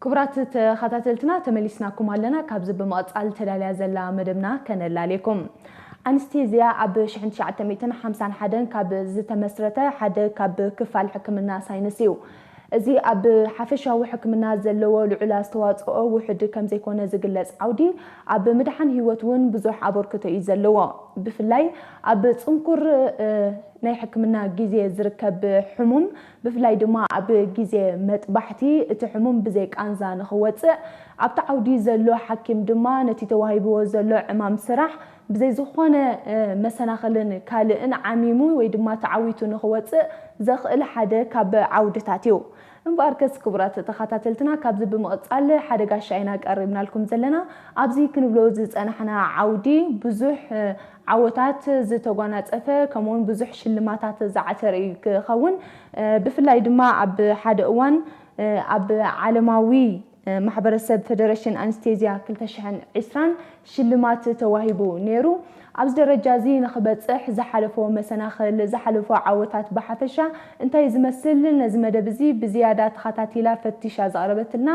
ክቡራት ተኸታተልትና፣ ተመሊስናኩም ኣለና። ካብዚ ብምቕጻል ተዳልያ ዘላ መደብና ከነላልየኩም። ኣንስቴዝያ ኣብ ሽሕን ትሽዓተ ሚእትን ሓምሳን ሓደን ካብ ዝተመስረተ ሓደ ካብ ክፋል ሕክምና ሳይንስ እዩ። እዚ ኣብ ሓፈሻዊ ሕክምና ዘለዎ ልዑል ኣስተዋጽኦ ውሑድ ከም ዘይኮነ ዝግለጽ ዓውዲ፣ ኣብ ምድሓን ህይወት እውን ብዙሕ ኣበርክቶ እዩ ዘለዎ። ብፍላይ ኣብ ጽንኩር፣ እ፣ ናይ ሕክምና ግዜ ዝርከብ ሕሙም፣ ብፍላይ ድማ ኣብ ግዜ መጥባሕቲ፣ እቲ ሕሙም ብዘይ ቃንዛ ንኽወጽእ፣ ኣብቲ ዓውዲ ዘሎ ሓኪም ድማ ነቲ ተዋሂብዎ ዘሎ ዕማም ስራሕ ብዘይ ዝኾነ፣ እ፣ መሰናኽልን ካልእን ዓሚሙ ወይ ድማ ተዓዊቱ ንኽወጽእ ዘኽእል ሓደ ካብ ዓውድታት እዩ። እምበኣርከስ ክቡራት ተኸታተልትና፣ ካብዚ ብምቕጻል ሓደ ጋሻ ኢና ቀሪብናልኩም ዘለና። ኣብዚ ክንብሎ ዝጸናሕና ዓውዲ ብዙሕ፣ እ፣ ዓወታት ዝተጓናጸፈ፣ ከምኡውን ብዙሕ ሽልማታት ዝዓተረ እዩ ክኸውን። እ፣ ብፍላይ ድማ ኣብ ሓደ እዋን፣ እ፣ ኣብ ዓለማዊ፣ እ፣ ማሕበረሰብ ፌደሬሽን ኣንስቴዝያ ክልተ ሽሕን ዕስራን ሽልማት ተዋሂቡ ነይሩ። ኣብዚ ደረጃ እዚ ንኽበጽሕ ዝሓለፎ መሰናኽል፣ ዝሓለፎ ዓወታት ብሓፈሻ እንታይ ዝመስል፣ ነዚ መደብ እዚ ብዝያዳ ተኸታቲላ ፈቲሻ ዘቕረበትልና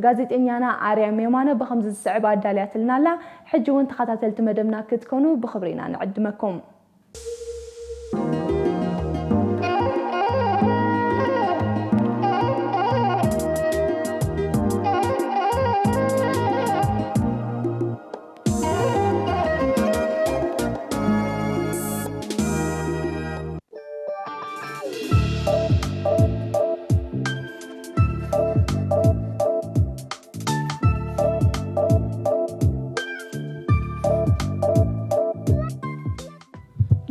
ጋዜጠኛና ኣርያም የማነ ብኸምዚ ዝስዕብ ኣዳልያትልና ኣላ። ሕጂ እውን ተኸታተልቲ መደብና ክትኮኑ ብኽብሪ ኢና ንዕድመኩም።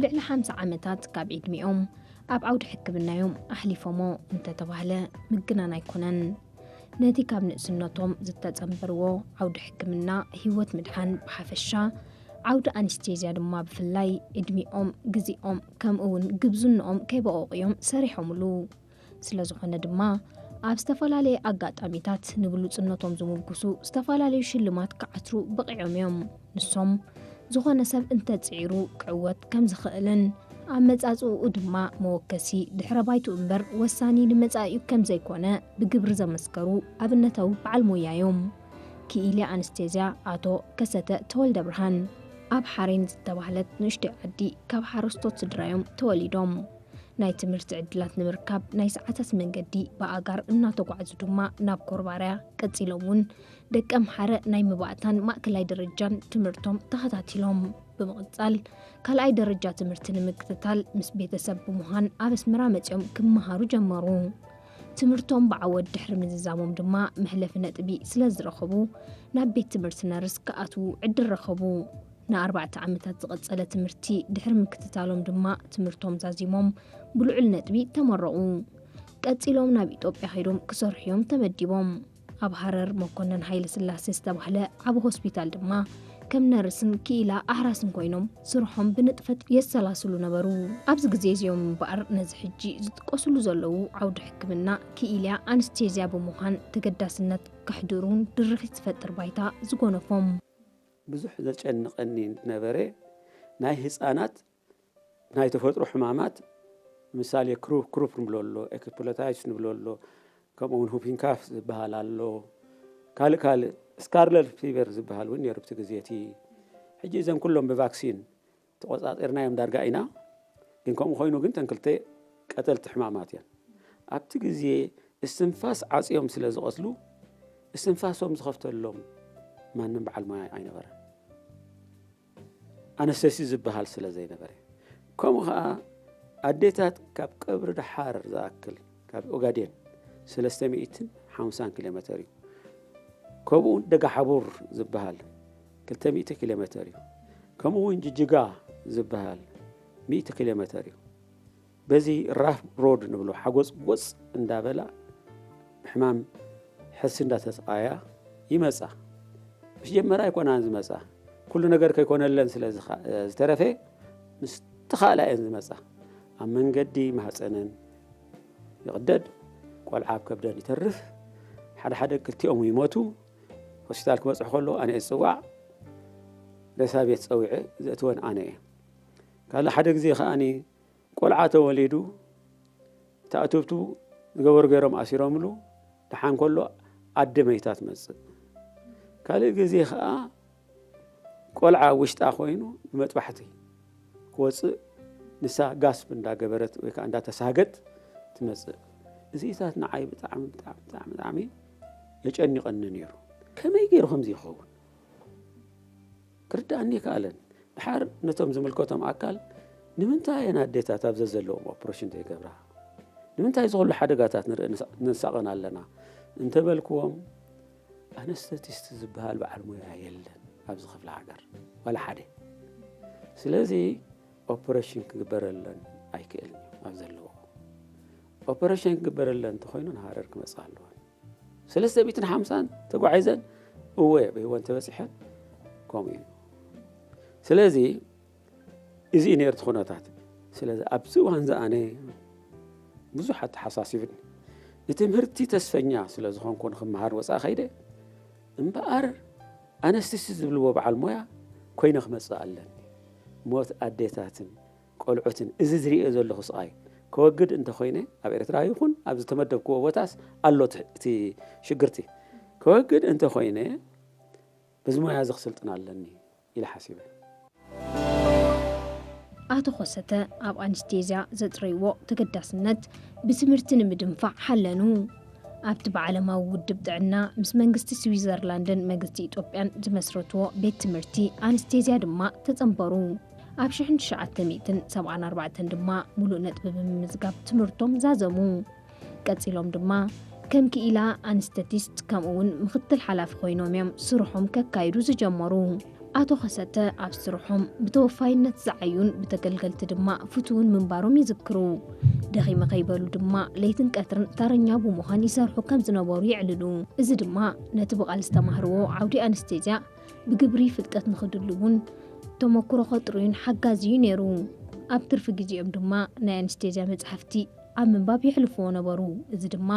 ልዕሊ ሓምሳ ዓመታት ካብ ዕድሚኦም ኣብ ዓውዲ ሕክምና እዮም ኣሕሊፎሞ እንተተባህለ ምግናን ኣይኮነን። ነቲ ካብ ንእስነቶም ዝተጸንበርዎ ዓውዲ ሕክምና ህይወት ምድሓን ብሓፈሻ፣ ዓውዲ ኣንስቴዝያ ድማ ብፍላይ ዕድሚኦም፣ ግዜኦም፣ ከምኡ እውን ግብዝንኦም ከይበቐቑ እዮም ሰሪሖምሉ። ስለ ዝኾነ ድማ ኣብ ዝተፈላለየ ኣጋጣሚታት ንብሉጽነቶም ዝምጉሱ ዝተፈላለዩ ሽልማት ክዓትሩ በቒዖም እዮም። ንሶም ዝኾነ ሰብ እንተጽዒሩ ክዕወት ከም ዝኽእልን ኣመጻጽእኡ ድማ መወከሲ ድሕረ ባይትኡ እምበር ወሳኒ ንመጻኢኡ ከም ዘይኮነ ብግብሪ ዘመስከሩ ኣብነታዊ በዓል ሞያ እዮም። ክኢሊ ኣንስቴዝያ ኣቶ ከሰተ ተወልደ ብርሃን ኣብ ሓሬን ዝተባህለት ንእሽቶይ ዓዲ ካብ ሓረስቶት ስድራ እዮም ተወሊዶም። ናይ ትምህርቲ ዕድላት ንምርካብ ናይ ሰዓታት መንገዲ ብኣጋር እናተጓዕዙ ድማ ናብ ኮርባርያ ቀጺሎም እውን ደቀምሓረ ናይ መባእታን ማእከላይ ደረጃን ትምህርቶም ተኸታቲሎም። ብምቕጻል ካልኣይ ደረጃ ትምህርቲ ንምክትታል ምስ ቤተሰብ ብምዃን ኣብ ኣስመራ መጺኦም ክመሃሩ ጀመሩ። ትምህርቶም ብዓወት ድሕሪ ምዝዛሞም ድማ መሕለፊ ነጥቢ ስለ ዝረኸቡ ናብ ቤት ትምህርቲ ነርስ ክኣትዉ ዕድል ረኸቡ። ንኣርባዕተ ዓመታት ዝቐጸለ ትምህርቲ ድሕሪ ምክትታሎም ድማ ትምህርቶም ዛዚሞም ብልዑል ነጥቢ ተመረቑ። ቀጺሎም ናብ ኢትዮጵያ ከይዶም ክሰርሑ እዮም ተመዲቦም። ኣብ ሃረር መኮነን ሃይለ ስላሴ ዝተባህለ ዓቢ ሆስፒታል ድማ ከም ነርስን ክኢላ ኣሕራስን ኮይኖም ስርሖም ብንጥፈት የሰላስሉ ነበሩ። ኣብዚ ግዜ እዚኦም እምበኣር ነዚ ሕጂ ዝጥቀስሉ ዘለዉ ዓውዲ ሕክምና ክኢልያ ኣንስቴዝያ ብምዃን ተገዳስነት ከሕድሩን ድርኺት ዝፈጥር ባይታ ዝጎነፎም። ብዙሕ ዘጨንቐኒ ነበረ ናይ ህፃናት ናይ ተፈጥሮ ሕማማት፣ ምሳሌ ክሩ-፣ ክሩፕ ንብሎ ኣሎ፣ ኤክስፕሎታይስ ንብሎ ኣሎ፣ ከምኡ እውን ሁፒንካፍ ዝበሃል ኣሎ፣ ካልእ ካልእ ስካርለት ፊቨር ዝበሃል እውን ነይሩ ኣብቲ ግዜ እቲ። ሕጂ እዘን ኩሎም ብቫክሲን ተቆጻጺርናዮም ዳርጋ ኢና፣ ግን ከምኡ ኮይኑ ግን እተን ክልተ ቀተልቲ ሕማማት እየን። ኣብቲ ግዜ እስትንፋስ ዓጽዮም ስለ ዝቐትሉ፣ እስትንፋሶም ዝኸፍተሎም ማንም በዓል ሞያ ኣይነበረን። ኣነስተሲ ዝበሃል ስለ ዘይነበረ። ከምኡ ኸኣ ኣዴታት ካብ ቀብሪ ደሓር ዝኣክል፣ ካብ ኦጋዴን ሰለስተ ሚእትን ሓምሳን ኪሎ ሜተር እዩ። ከምኡ እውን ደጋ ሓቡር ዝበሃል ክልተ ሚእቲ ኪሎ ሜተር እዩ። ከምኡ እውን ጅጅጋ ዝበሃል ሚእቲ ኪሎ ሜተር እዩ። በዚ ራፍ ሮድ ንብሎ ሓጎጽ ጎጽ እንዳበላ ሕማም ሕርሲ እንዳተስቓያ ይመጻ። ምስ ጀመራ ኣይኮናን ዝመጻ። ኩሉ ነገር ከይኮነለን ስለ ዝኻ-፣ ዝተረፈ ምስ ተኻእላ እየን ዝመጻ። ኣብ መንገዲ ማህጸነን ይቕደድ፣ ቆልዓ ኣብ ከብደን ይተርፍ፣ ሓደ ሓደ ክልቲኦም ይሞቱ። ሆስፒታል ክበጽሑ ከለዉ ኣነ እየ ዝጽዋዕ፣ ሬሳ ቤት ጸዊዐ ዘእትወን ኣነ እየ። ካልእ ሓደ ግዜ ከኣኒ ቆልዓ ተወሊዱ፣ እቲ ኣእትብቱ ዝገበሩ ገይሮም ኣሲሮምሉ፣ ደሓን ከሎ ኣደ መይታ ትመጽእ። ካልእ ግዜ ኸኣ ቆልዓ ውሽጣ ኮይኑ ብመጥባሕቲ ክወጽእ፣ ንሳ ጋስፕ እንዳገበረት ወይ ከዓ እንዳተሳገት ትመጽእ። እዚታት ንዓይ ብጣዕሚ ብጣዕሚ ብጣዕሚ ብጣዕሚ የጨንቐኒ ነይሩ። ከመይ ገይሩ ከምዚ ይኸውን? ክርዳእኒ ኣይከኣለን። ድሓር ነቶም ዝምልከቶም ኣካል፣ ንምንታይ እየን ኣዴታት ኣብ ዘዘለዎም ኦፕሬሽን ዘይገብራ? ንምንታይ እዚ ኩሉ ሓደጋታት ንርኢ ንሳ-፣ ንሳቐን ኣለና? እንተበልክዎም፣ ኣነስተቲስት ዝበሃል በዓል ሞያ የለን ኣብዚ ክፍለ ሃገር፣ ዋላ ሓደ። ስለዚ ኦፕሬሽን ክግበረለን ኣይክእልን እዩ ኣብ ዘለዎ። ኦፕሬሽን ክግበረለን እንተኾይኑ ንሃረር ክመጽእ ኣለወን። ሰለስተ ሚእትን ሓምሳን ተጓዒዘን፣ እወ፣ ብህይወት ተበጺሐን፣ ከምኡ እዩ። ስለዚ፣ እዚ እዩ ነይሩ እቲ ኩነታት። ስለዚ፣ ኣብዚ እዋን እዚ ኣነ ብዙሕ ኣተሓሳሲብኒ። ንትምህርቲ ተስፈኛ ስለ ዝኾንኩ ንኽመሃር ወጻኢ ከይደ፣ እምበኣር ኣነስቲስት ዝብልዎ በዓል ሞያ ኮይነ ክመጽእ ኣለኒ። ሞት ኣዴታትን ቆልዑትን እዚ ዝርእዮ ዘለኹ ስቓይ ከወግድ እንተኾይነ፣ ኣብ ኤርትራ ይኹን ኣብ ዝተመደብክዎ ቦታስ ኣሎ እቲ፣ እቲ ሽግርቲ። ከወግድ እንተኾይነ፣ በዚ ሞያ እዚ ክስልጥን ኣለኒ ኢለ ሓሲበ። ኣቶ ኾሰተ ኣብ ኣንስቴዝያ ዘጥረይዎ ተገዳስነት ብትምህርቲ ንምድንፋዕ ሓለኑ። ኣብቲ ብዓለማዊ ውድብ ጥዕና ምስ መንግስቲ ስዊዘርላንድን መንግስቲ ኢትዮጵያን ዝመስረትዎ ቤት ትምህርቲ ኣንስቴዝያ ድማ ተጸንበሩ። ኣብ ሽሕን ትሽዓተ ሚእትን ሰብዓን ኣርባዕተን ድማ ሙሉእ ነጥቢ ብምምዝጋብ ትምህርቶም ዛዘሙ። ቀጺሎም ድማ ከም ክኢላ ኣንስተቲስት ከምኡ እውን ምኽትል ሓላፊ ኮይኖም እዮም ስርሖም ከካይዱ ዝጀመሩ። ኣቶ ከሰተ ኣብ ስርሖም ብተወፋይነት ዝዓዩን ብተገልገልቲ ድማ ፍቱውን ምንባሮም ይዝክሩ። ደኺመ ከይበሉ ድማ ለይትን ቀትርን ተረኛ ብምዃን ይሰርሑ ከም ዝነበሩ የዕልሉ። እዚ ድማ ነቲ ብቓል ዝተማህርዎ ዓውዲ ኣንስቴዝያ ብግብሪ ፍልጠት ንኽድልቡን ተመክሮ ከጥርዩን ሓጋዚ እዩ ነይሩ። ኣብ ትርፊ ግዜኦም ድማ ናይ ኣንስቴዝያ መጻሕፍቲ ኣብ ምንባብ የሕልፍዎ ነበሩ። እዚ ድማ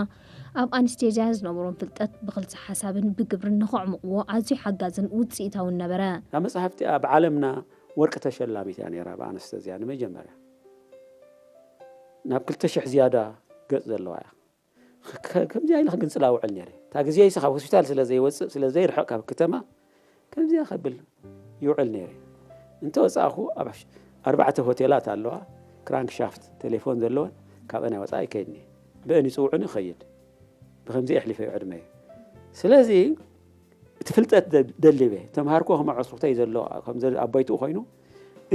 ኣብ ኣንስቴዝያ ዝነበሮም ፍልጠት ብኽልሰ ሓሳብን ብግብርን ንኸዕምቕዎ ኣዝዩ ሓጋዝን ውጽኢታውን ነበረ። እታ መጽሓፍቲ ኣብ ዓለምና ወርቂ ተሸላሚት እያ ነይራ ብኣንስቴዝያ ንመጀመርያ። ናብ ክልተ ሽሕ ዝያዳ ገጽ ዘለዋ እያ። ከ-፣ ከምዚኣ ኢለ ክግንጽላ እውዕል ነይረ። እታ ግዜይሲ ካብ ሆስፒታል ስለ ዘይወጽእ፣ ስለ ዘይርሕቕ ካብ ከተማ፣ ከምዚኣ ከብል ይውዕል ነይረ። እንተ ወጻእኹ ኣብ ኣርባዕተ ሆቴላት ኣለዋ፣ ክራንክሻፍት ቴሌፎን ዘለወን፣ ካብአን ኣይወጻእ ኣይከይድን እየ። ብአን ይጽውዑኒ እኸይድ። ብኸምዚ የሕሊፈዮ ዕድመየ። ስለዚ እቲ ፍልጠት ደ-፣ ደሊበ፣ ተምሃርኮ ከመዕሱኽተይ ዘሎ፣ ከም ዘ-፣ ኣባይትኡ ኮይኑ፣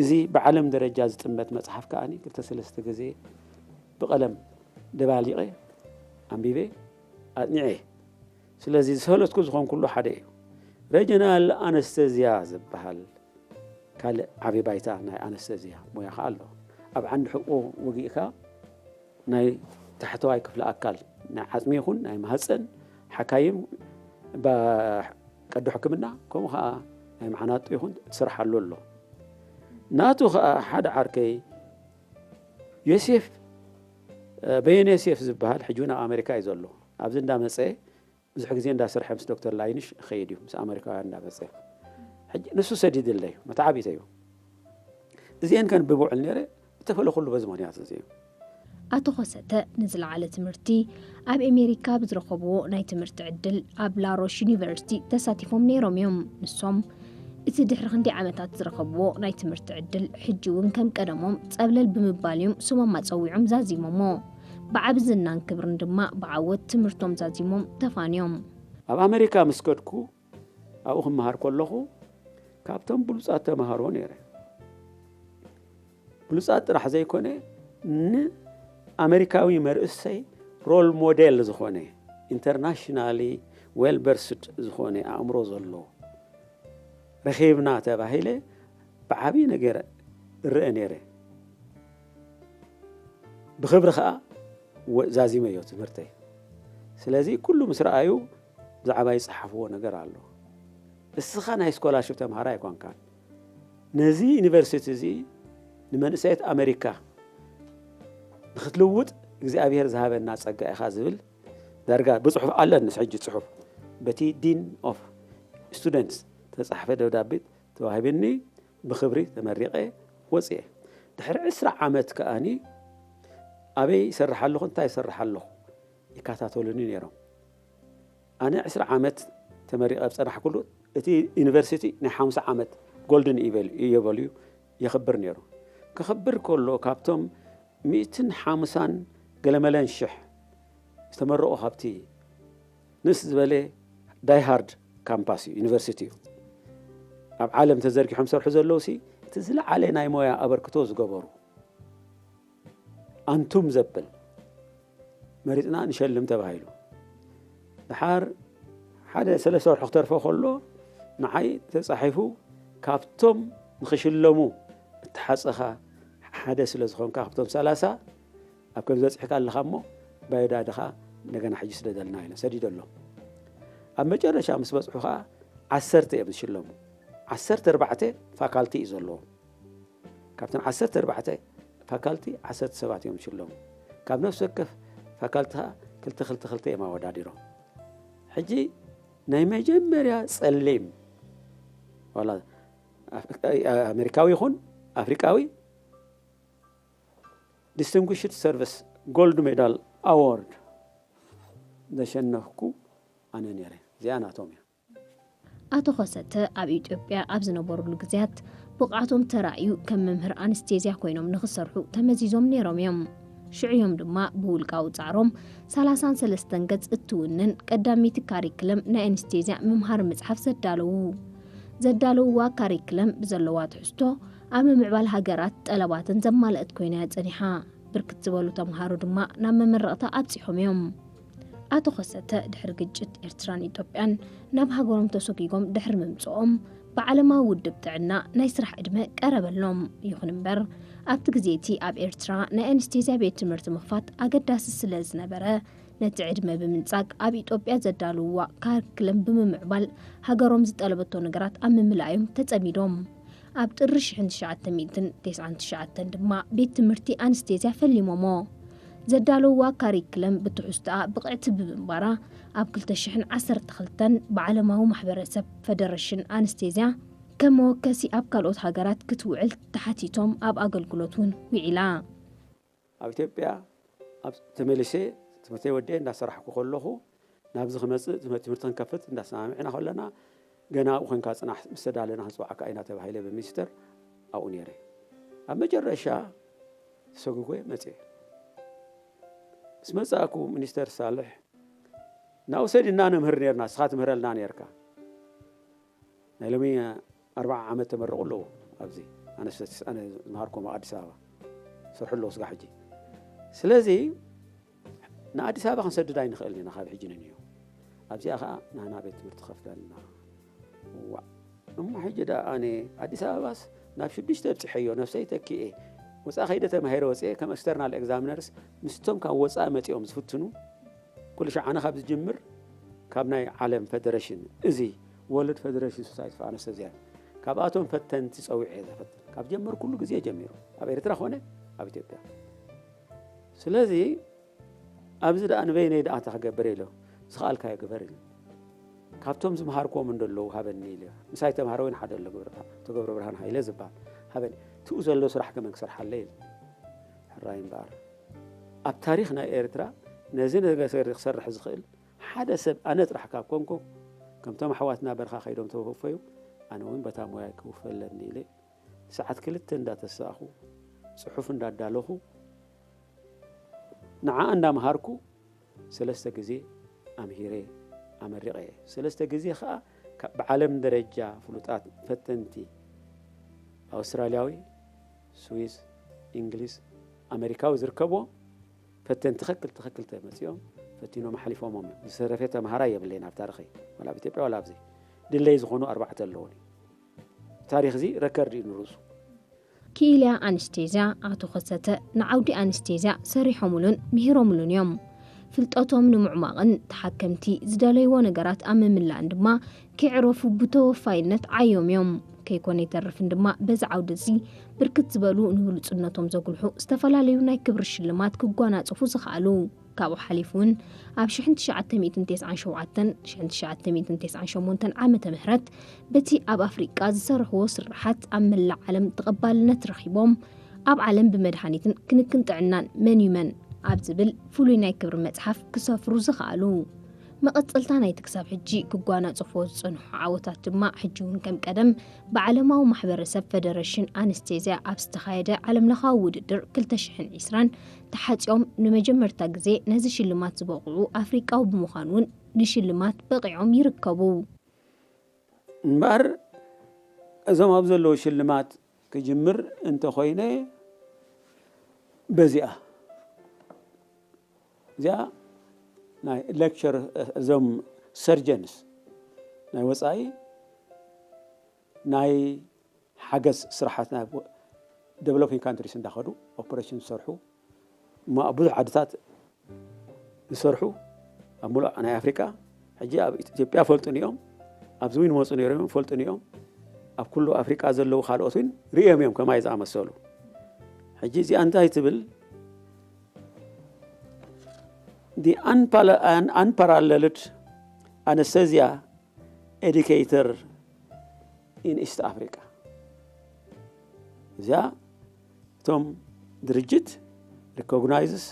እዚ ብዓለም ደረጃ ዝጥመት መጽሓፍ ከኣኒ ክልተ ሰለስተ ግዜ ብቐለም ደባሊቐ ኣንቢበ ኣጽኒዐ። ስለዚ ዝሰለጥኩ ዝኾንኩሉ ሓደ እዩ። ሬጀናል ኣነስተዝያ ዝበሃል ካልእ ዓቢ ባይታ ናይ ኣነስተዝያ ሞያ ከኣ ኣሎ። ኣብ ዓንዲ ሕቖ ወጊእካ ናይ ታሕተዋይ ክፍሊ ኣካል ናይ ዓጽሚ ይኹን ናይ ማህጸን ሓካይም ባ-፣ ቀዶ ሕክምና ከምኡ ከኣ ናይ መዓናጡ ይኹን ትስርሓሉ ኣሎ። ናቱ ከኣ ሓደ ዓርከይ ዮሴፍ፣ እ፣ በየነ ዮሴፍ ዝበሃል ሕጂ እውን ኣብ ኣሜሪካ እዩ ዘሎ። ኣብዚ እንዳመጸ ብዙሕ ግዜ እንዳሰርሐ ምስ ዶክተር ላይንሽ ይኸይድ እዩ፣ ምስ ኣሜሪካውያን እንዳመጸ። ሕጂ ንሱ ሰዲድለይ፣ መተዓቢተይ እዩ። እዚአን ከንብብ ውዕል ነይረ፣ እተፈለኹሉ በዚ ምኽንያት እዚ እዩ። ኣቶ ኸሰተ ንዝለዓለ ትምህርቲ ኣብ ኣሜሪካ ብዝረኸብዎ ናይ ትምህርቲ ዕድል ኣብ ላሮሽ ዩኒቨርሲቲ ተሳቲፎም ነይሮም እዮም። ንሶም እቲ ድሕሪ ክንደይ ዓመታት ዝረኸብዎ ናይ ትምህርቲ ዕድል ሕጂ እውን ከም ቀደሞም ጸብለል ብምባል እዮም ስሞም ኣጸዊዖም ዛዚሞሞ። ብዓቢ ዝናን ክብርን ድማ ብዓወት ትምህርቶም ዛዚሞም ተፋንዮም። ኣብ ኣሜሪካ ምስ ከድኩ ኣብኡ ክመሃር ከለኹ ካብቶም ብሉጻት ተማሃሮ ነይረ። ብሉጻት ጥራሕ ዘይኮነ ንኣሜሪካዊ መርእሰይ ሮል ሞዴል ዝኾነ ኢንተርናሽናሊ ዌል በርስድ ዝኾነ ኣእምሮ ዘለዎ ረኺብና ተባሂለ ብዓብዪ ነገር እረአ ነይረ። ብኽብሪ ኸኣ ወ-፣ ዛዚመዮ ትምህርተይ። ስለዚ ኩሉ ምስ ረኣዩ ብዛዕባ ይጸሓፍዎ ነገር ኣሎ። እስኻ ናይ ስኮላርሽፕ ተምሃራይ ኣይኮንካን። ነዚ ዩኒቨርሲቲ እዚ ንመንእሰያት ኣሜሪካ ንኽትልውጥ እግዚኣብሔር ዝሃበና ጸጋ ኢኻ ዝብል ዳርጋ ብጽሑፍ ኣለኒ፣ ሕጂ ጽሑፍ በቲ ዲን ኦፍ ስቱደንትስ ተጻሕፈ ደብዳቤ ተዋሂብኒ ብኽብሪ ተመሪቐ ወጽኤ። ድሕሪ ዕስራ ዓመት ከኣኒ ኣበይ ይሰርሕ ኣለኹ፣ እንታይ ይሰርሕ ኣለኹ ይከታተሉኒ ነይሮም። ኣነ ዕስራ ዓመት ተመሪቐ ኣብ ጸናሕኩሉ፣ እቲ ዩኒቨርሲቲ ናይ ሓሙሳ ዓመት ጎልደን ኢቨል እዮ በልዩ የኽብር ነይሩ። ክኽብር ከሎ፣ ካብቶም ሚእትን ሓሙሳን ገለመለን ሽሕ ዝተመረቑ ካብቲ ንስ ዝበለ ዳይሃርድ ካምፓስ እዩ፣ ዩኒቨርሲቲ እዩ። ኣብ ዓለም ተዘርጊሖም ሰርሑ ዘለዉ ሲ፣ እቲ ዝለዓለ ናይ ሞያ ኣበርክቶ ዝገበሩ፣ ኣንቱም ዘብል መሪጽና ንሸልም ተባሂሉ። ድሓር ሓደ ሰለስተ ወርሒ ክተርፎ ከሎ፣ ንዓይ ተጻሒፉ፣ ካብቶም ንኽሽለሙ እተሓጸኻ ሓደ ስለ ዝኾንካ፣ ካብቶም ሰላሳ ኣብ ከም ዝበጽሕካ ኣለኻ እሞ፣ ባዮዳታኻ እንደገና ሕጂ ስደደልና ኢለ ሰዲደሎም። ኣብ መጨረሻ ምስ በጽሑ ኸኣ ዓሰርተ እዮም ዝሽለሙ። ዓሰርተ ኣርባዕተ ፋካልቲ እዩ ዘለዎም። ካብተን ዓሰርተ ኣርባዕተ ፋካልቲ፣ ዓሰርተ ሰባት እዮም ዝሽለሙ። ካብ ነፍሲ ወከፍ ፋካልቲ ኸኣ ክልተ፣ ክልተ፣ ክልተ እዮም ኣወዳዲሮም። ሕጂ ናይ መጀመርያ ጸሊም፣ ዋላ ኣፍ-፣ ኣሜሪካዊ ይኹን ኣፍሪቃዊ፣ ዲስቲንጉሽድ ሰርቪስ ጎልድ ሜዳል ኣዋርድ ዘሸነፍኩ ኣነ ነይረ። እዚኣ ናቶም እያ። ኣቶ ኸሰተ ኣብ ኢትዮጵያ ኣብ ዝነበሩሉ ግዜያት፣ ብቕዓቶም ተራእዩ ከም መምህር ኣንስቴዝያ ኮይኖም ንኽሰርሑ ተመዚዞም ነይሮም እዮም። ሽዑ እዮም ድማ ብውልቃዊ ጻዕሮም ሰላሳን ሰለስተን ገጽ እትውንን ቀዳመይቲ ካሪክለም ናይ ኣንስቴዝያ ምምሃር ምጽሓፍ ዘዳለዉ። ዘዳለውዋ ካሪክለም ብዘለዋ ትሕዝቶ፣ ኣብ ምምዕባል ሃገራት ጠለባተን ዘማልአት ኮይና እያ ጸኒሓ። ብርክት ዝበሉ ተምሃሮ ድማ ናብ መመረቕታ ኣብጺሖም እዮም። ኣቶ ኸሰተ ድሕሪ ግጭት ኤርትራን ኢትዮጵያን ናብ ሃገሮም ተሰጒጎም ድሕሪ ምምጽኦም፣ ብዓለማዊ ውድብ ጥዕና ናይ ስራሕ ዕድመ ቀረበሎም። ይኹን እምበር፣ ኣብቲ ግዜ እቲ ኣብ ኤርትራ ናይ ኣንስቴዝያ ቤት ትምህርቲ ምኽፋት ኣገዳሲ ስለ ዝነበረ፣ ነቲ ዕድመ ብምንጻግ ኣብ ኢትዮጵያ ዘዳለውዋ ካሪክለም ብምምዕባል፣ ሃገሮም ዝጠለበቶ ነገራት ኣብ ምምላእ እዮም ተጸሚዶም። ኣብ ጥሪ ሽሕን ትሽዓተ ሚእትን ተስዓን ትሽዓተን ድማ ቤት ትምህርቲ ኣንስቴዝያ ፈሊሞሞ። ዘዳለውዋ ካሪክለም ብትሕዝቶኣ ብቕዕቲ ብምንባራ፣ ኣብ ክልተ ሽሕን ዓሰርተ ክልተን ብዓለማዊ ማሕበረሰብ ፈደረሽን ኣንስቴዝያ ከም መወከሲ ኣብ ካልኦት ሃገራት ክትውዕል ተሓቲቶም ኣብ ኣገልግሎት እውን ውዒላ። ኣብ ኢትዮጵያ ኣብ ተመሊሰ ትምህርተይ ወዲኤ እንዳሰራሕኩ ከለኹ፣ ናብዚ ክመጽእ፣ ትምህርቲ፣ ትምህርቲ ክንከፍት እንዳሰማምዕና ከለና፣ ገና ኣብኡ ኮንካ ጽናሕ፣ ምስ ተዳለና ክንጽውዓካ ኢና ተባሂለ ብሚኒስተር ኣብኡ ነይረ። ኣብ መጨረሻ ተሰጒጎ መጽኤ። ምስ መጻእኩ ሚኒስተር ሳልሕ፣ "ናብኡ ሰዲድና ነምህር ነርና፣ ንስኻ ትምህረልና ነርካ። ናይ ሎሚ ኣርብዓ ዓመት ተመረቑ ኣለዉ ኣብዚ፣ ኣነ ስለ-፣ ኣነ ዝመሃርኩም ኣብ ኣዲስ ኣበባ ይሰርሑ ኣለዉ ስጋዕ ሕጂ። ስለዚ ንኣዲስ ኣበባ ክንሰድድ ኣይንኽእልን ኢና ካብ ሕጂ ንንዮ። ኣብዚኣ ኸኣ ናህና ቤት ትምህርቲ ከፍለልና." ዋእ፣ እሞ ሕጂ ደኣ ኣነ ኣዲስ ኣበባስ ናብ ሽዱሽተ ኣብጺሐዮ፣ ነብሰይ ተኪኤ፣ ወጻኢ ከይደ ተማሂረ ወጺኤ፣ ከም ኤክስተርናል ኤግዛሚነርስ ምስቶም ካብ ወጻኢ መጺኦም ዝፍትኑ፣ ኩሉ ሻዕ ኣነ ካብ ዝጅምር፣ ካብ ናይ ዓለም ፈደረሽን፣ እዚ ወርልድ ፈደረሽን ሶሳይቲ ኦፍ ኣነስተዚያ፣ ካብኣቶም ፈተንቲ ጸዊዐ እየ ዘፈትን። ካብ ጀመርኩሉ ግዜ ጀሚሩ፣ ኣብ ኤርትራ ኾነ ኣብ ኢትዮጵያ። ስለዚ ኣብዚ ደኣ ንበይነይ ደኣ እንታይ ክገብር ኢለ፣ ዝኸኣልካዮ ግበር ኢለ። ካብቶም ዝመሃርክዎም እንደለዉ ሃበኒ ኢለ። ምሳይ ተምሃሮ እውን ሓደ ኣሎ፣ ገብረ-፣ ኣቶ ገብረ ብርሃን ሃይለ ዝበሃል፣ ሃበኒ። ትኡ ዘሎ ስራሕ ከመን ክሰርሓለይ ኢለ። ሕራይ እምበኣር፣ ኣብ ታሪኽ ናይ ኤርትራ ነዚ ነገር ክሰርሕ ዝኽእል ሓደ ሰብ ኣነ ጥራሕ ካብ ኮንኩ፣ ከምቶም ኣሕዋትና በረኻ ከይዶም ተወፈዩ፣ ኣነ እውን በታ ሞያይ ክውፈ ኣለኒ ኢለ፣ ሰዓት ክልተ እንዳተሳእኹ፣ ጽሑፍ እንዳዳለኹ፣ ንዓኣ እንዳምሃርኩ፣ ሰለስተ ግዜ ኣምሂረ ኣመሪቐ እየ። ሰለስተ ግዜ ኸኣ ካብ ብዓለም ደረጃ ፍሉጣት ፈተንቲ ኣውስትራልያዊ፣ ስዊስ፣ እንግሊዝ፣ ኣመሪካዊ ዝርከብዎ ፈተንቲ ኸክል ትኽክል ተመጺኦም ፈቲኖም ኣሕሊፎሞም እዮም። ዝተረፈ ተምሃራይ የብለይን ኣብ ታሪኸይ፣ ዋላ ኣብ ኢትዮጵያ ዋላ ኣብዚ። ድለይ ዝኾኑ ኣርባዕተ ኣለዉኒ። ታሪኽ እዚ ረከርድ እዩ ንርእሱ። ክኢልያ ኣንስቴዝያ ኣቶ ኸሰተ ንዓውዲ ኣንስቴዝያ ሰሪሖምሉን ምሂሮምሉን እዮም። ፍልጠቶም ንምዕማቕን ተሓከምቲ ዝደለይዎ ነገራት ኣብ ምምላእን ድማ ከይዕረፉ ብተወፋይነት ዓዮም እዮም። ከይኮነ ይተርፍን ድማ በዚ ዓውዲ እዚ ብርክት ዝበሉ ንብሉጽነቶም ዘጉልሑ ዝተፈላለዩ ናይ ክብሪ ሽልማት ክጓናጽፉ ዝኸኣሉ። ካብኡ ሓሊፉ እውን ኣብ ሽሕን ትሽዓተ ሚእትን ተስዓን ሸውዓተን፣ ሽሕን ትሽዓተ ሚእትን ተስዓን ሸሞንተን ዓመተ ምህረት በቲ ኣብ ኣፍሪቃ ዝሰርሕዎ ስርሓት ኣብ መላእ ዓለም ተቐባልነት ረኺቦም፣ ኣብ ዓለም ብመድሃኒትን ክንክን ጥዕናን መን እዩ መን ኣብ ዝብል ፍሉይ ናይ ክብሪ መጽሓፍ ክሰፍሩ ዝኸኣሉ። መቐጸልታ ናይቲ ክሳብ ሕጂ ክጓናጸፎ ዝጸንሑ ዓወታት ድማ፣ ሕጂ እውን ከም ቀደም ብዓለማዊ ማሕበረሰብ ፈደረሽን ኣነስቴዝያ ኣብ ዝተኻየደ ዓለምለኻዊ ውድድር ክልተ ሽሕን ዕስራን ተሓጺኦም ንመጀመርታ ግዜ ነዚ ሽልማት ዝበቕዑ ኣፍሪቃዊ ብምዃን እውን ንሽልማት በቒዖም ይርከቡ። እምበኣር እዞም ኣብ ዘለዉ ሽልማት ክጅምር እንተኾይነ በዚኣ እዚኣ ናይ lecture እዞም surgeons ናይ ወፃኢ ናይ ሓገዝ ስራሓት ናይ developing countries እንዳኸዱ operation ዝሰርሑ እሞ ኣብ ብዙሕ ዓድታት ዝሰርሑ ኣብ ሙሉእ ናይ ኣፍሪቃ ሕጂ ኣብ ኢትዮጵያ ፈልጡኒ እዮም ኣብዚ እውን ይመፁ ነይሮም ፈልጡኒ እዮም ኣብ ኩሉ ኣፍሪቃ ዘለዉ ካልኦት እውን ርእዮም እዮም ከማይ ዝኣመሰሉ ሕጂ እዚኣ እንታይ ትብል the unparalleled anesthesia educator in East Africa እዚኣ እቶም ድርጅት recognizes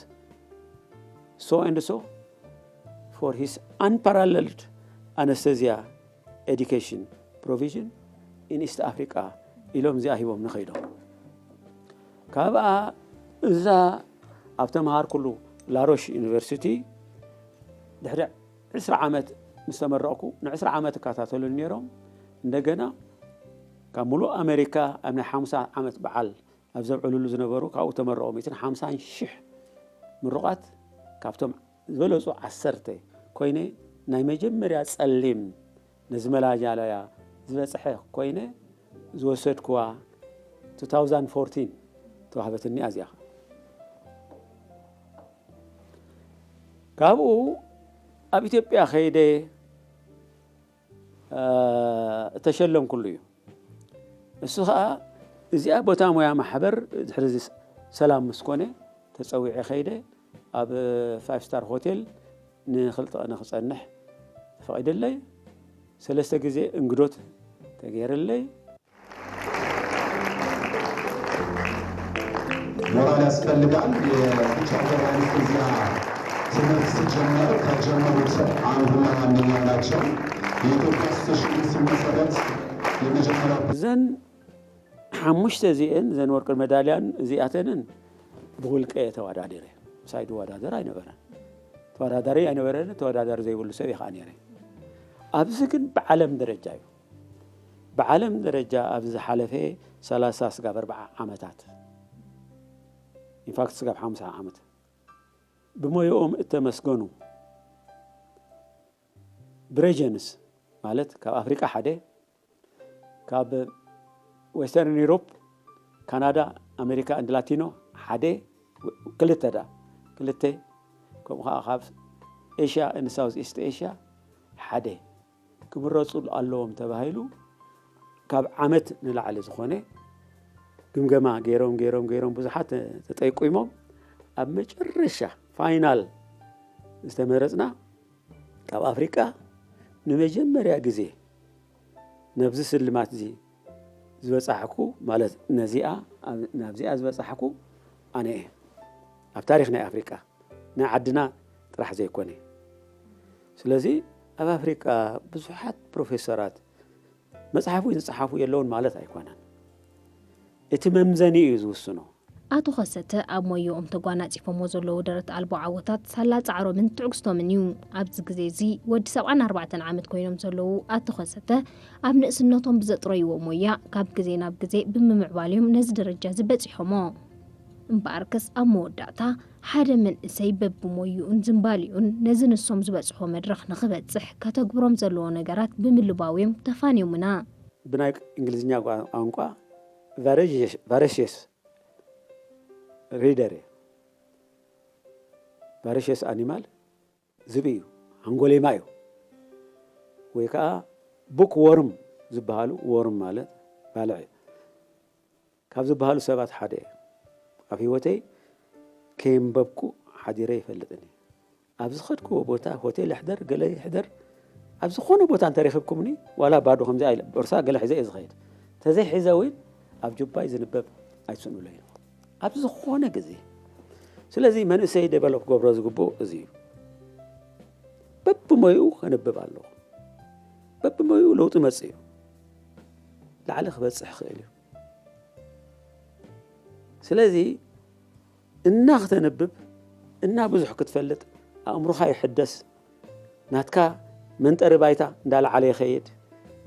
so and so for his unparalleled anesthesia education provision in East Africa ኢሎም እዚኣ ሂቦም ንኸይዶም ካብኣ እዛ ኣብ ተምሃርኩሉ ላሮሽ ዩኒቨርሲቲ ድሕሪ ዕስራ ዓመት ምስ ተመረቕኩ ንዕስራ ዓመት እከታተሉኒ ነይሮም እንደገና ካብ ሙሉእ ኣሜሪካ ኣብ ናይ ሓሙሳ ዓመት በዓል ኣብ ዘብዕሉሉ ዝነበሩ ካብኡ ተመረቑ ሚእትን ሓምሳን ሽሕ ምሩቓት ካብቶም ዝበለፁ ዓሰርተ ኮይነ ናይ መጀመርያ ፀሊም ነዚ መላጃለያ ዝበፅሐ ኮይነ ዝወሰድኩዋ two thousand fourteen ተዋህበትኒ ኣዚኣ ካብኡ ኣብ ኢትዮጵያ ከይደ እተሸለምኩሉ እዩ እሱ ከዓ እዚኣ ቦታ ሙያ ማሕበር ድሕሪ ሰላም ምስ ኮነ ተፀዊዐ ከይደ ኣብ five star hotel ንክልተ ቀነ ክፀንሕ ተፈቒድለይ ሰለስተ ግዜ እንግዶት ተገይርለይ ሞራል ያስፈልጋል። የቡቻገር አነስቴዚያ ትምህርት ሲጀመር ከጀመሩት አንዱና ዋነኛው ናቸው። የኢትዮጵያ አሶሴሽን ሲመሰረት የመጀመሪያው እዘን ሓሙሽተ እዚአን እዘን ወርቂ መዳልያን እዚኣተንን ብውልቀ ተወዳዲረ ምሳይ ዝወዳደር ኣይነበረን ተወዳዳሪ ኣይነበረን ተወዳዳሪ ዘይብሉ ሰብ ይኸዓ ነይረ ኣብዚ ግን ብዓለም ደረጃ እዩ ብዓለም ደረጃ ኣብዚ ዝሓለፈ ሰላሳ ስጋብ ኣርብዓ ዓመታት ኢንፋክት ስጋብ ሓምሳ ዓመት ብሞይኦም እተመስገኑ ብሬጀንስ ማለት ካብ ኣፍሪቃ ሓደ ካብ ዌስተርን ዩሮፕ ካናዳ ኣሜሪካ እንድ ላቲኖ ሓደ ክልተ ዳ ክልተ ከምኡ ከዓ ካብ ኤሽያ እንድ ሳውዝ ኢስት ኤሽያ ሓደ ክምረፁ ኣለዎም ተባሂሉ ካብ ዓመት ንላዕሊ ዝኾነ ግምገማ ገይሮም ገይሮም ገይሮም ብዙሓት ተጠይቁሞም ኣብ መጨረሻ ፋይናል ዝተመረፅና ካብ ኣፍሪቃ ንመጀመርያ ግዜ ነብዚ ስልማት እዚ ዝበፃሕኩ ማለት ነዚኣ ናብዚኣ ዝበፃሕኩ ኣነ እየ ኣብ ታሪክ ናይ ኣፍሪቃ ናይ ዓድና ጥራሕ ዘይኮነ ስለዚ ኣብ ኣፍሪቃ ብዙሓት ፕሮፌሰራት መፅሓፍ እውን ዝፀሓፉ የለውን ማለት ኣይኮነን እቲ መምዘኒ እዩ ዝውስኖ ኣቶ ከሰተ ኣብ ሞዮኦም ተጓናፂፎሞ ዘለዉ ደረት ኣልቦ ዓወታት ሳላ ፃዕሮምን ትዕግስቶምን እዩ። ኣብዚ ግዜ እዚ ወዲ ሰብዓን ኣርባዕተን ዓመት ኮይኖም ዘለዉ ኣቶ ከሰተ ኣብ ንእስነቶም ብዘጥረይዎ ሞያ ካብ ግዜ ናብ ግዜ ብምምዕባል እዮም ነዚ ደረጃ እዚ በፂሖሞ። እምበኣርከስ ኣብ መወዳእታ ሓደ መንእሰይ በብሞይኡን ዝንባሊኡን ነዚ ንሶም ዝበፅሖ መድረኽ ንኽበፅሕ ከተግብሮም ዘለዎ ነገራት ብምልባው እዮም ተፋንዮምና። ብናይ እንግሊዝኛ ቋንቋ ቫሬሽየስ ሪደር እየ። ቫሬሽየስ ኣኒማል ዝብኢ እዩ፣ ሓንጎሌማ እዩ። ወይ ከዓ ቡክ ዎርም ዝበሃሉ፣ ዎርም ማለት ባልዕ እዩ። ካብ ዝበሃሉ ሰባት ሓደ እየ። ኣብ ህይወተይ ከየንበብኩ ሓዲረ ይፈልጥን እየ። ኣብ ዝኸድክዎ ቦታ ሆቴል ይሕደር፣ ገለ ይሕደር፣ ኣብ ዝኾነ ቦታ እንተረኺብኩምኒ ዋላ ባዶ ከምዚኣ ኢለ ቦርሳ ገለ ሒዘ እየ ዝኸይድ። ተዘይሒዘ እውን ኣብ ጁባይ ዝንበብ ኣይትስእኑለይን ኣብ ዝኾነ ግዜ። ስለዚ መንእሰይ ዴቨሎፕ ክገብሮ ዝግብኦ እዚ እዩ። በብሞይኡ ከንብብ ኣለኹ። በብሞይኡ ለውጢ መጽእ እዩ። ላዕሊ ክበጽሕ ክእል እዩ። ስለዚ እና ክተንብብ እና ብዙሕ ክትፈልጥ ኣእምሮኻ ይሕደስ። ናትካ መንጠሪ ባይታ እንዳለዓለ ይኸይድ፣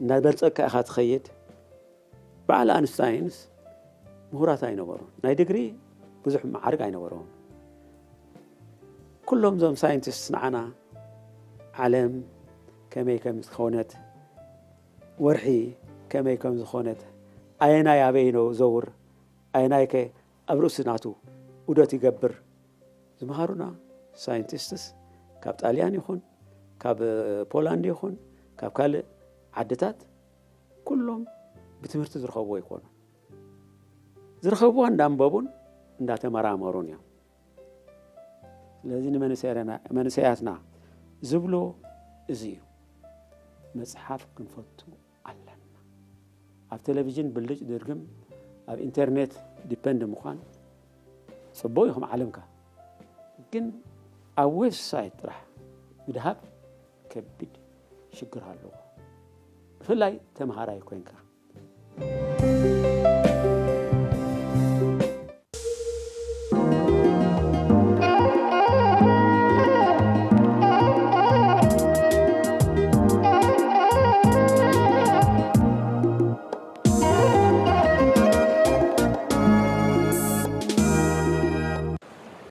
እንዳበልጸካ ኢኻ ትኸይድ። በዓል ኣንስታይንስ ምሁራት ኣይነበሩን። ናይ ዲግሪ ብዙሕ መዓርግ ኣይነበሮም። ኩሎም እዞም ሳይንቲስት ንዓና ዓለም ከመይ ከም ዝኾነት፣ ወርሒ ከመይ ከም ዝኾነት፣ ኣየናይ ኣበይ ነው ዘውር፣ ኣየናይ ከ ኣብ ርእሲ ናቱ ዑደት ይገብር ዝመሃሩና ሳይንቲስትስ ካብ ጣልያን ይኹን ካብ ፖላንድ ይኹን ካብ ካልእ ዓድታት ኩሎም ብትምህርቲ ዝረኸብዎ ኣይኮኑን። ዝረኸብዋ እንዳንበቡን እንዳተመራመሩን እዮም። ስለዚ ንመንእሰያትና ዝብሎ እዚ እዩ። መጽሓፍ ክንፈቱ ኣለና። ኣብ ቴሌቪዥን ብልጭ ድርግም፣ ኣብ ኢንተርኔት ዲፐንድ ምዃን ጽቡቕ እዩ ከም ዓለምካ። ግን ኣብ ዌብሳይት ጥራሕ ምድሃብ ከቢድ ሽግር ኣለዎ። ብፍላይ ተምሃራይ ኮይንካ።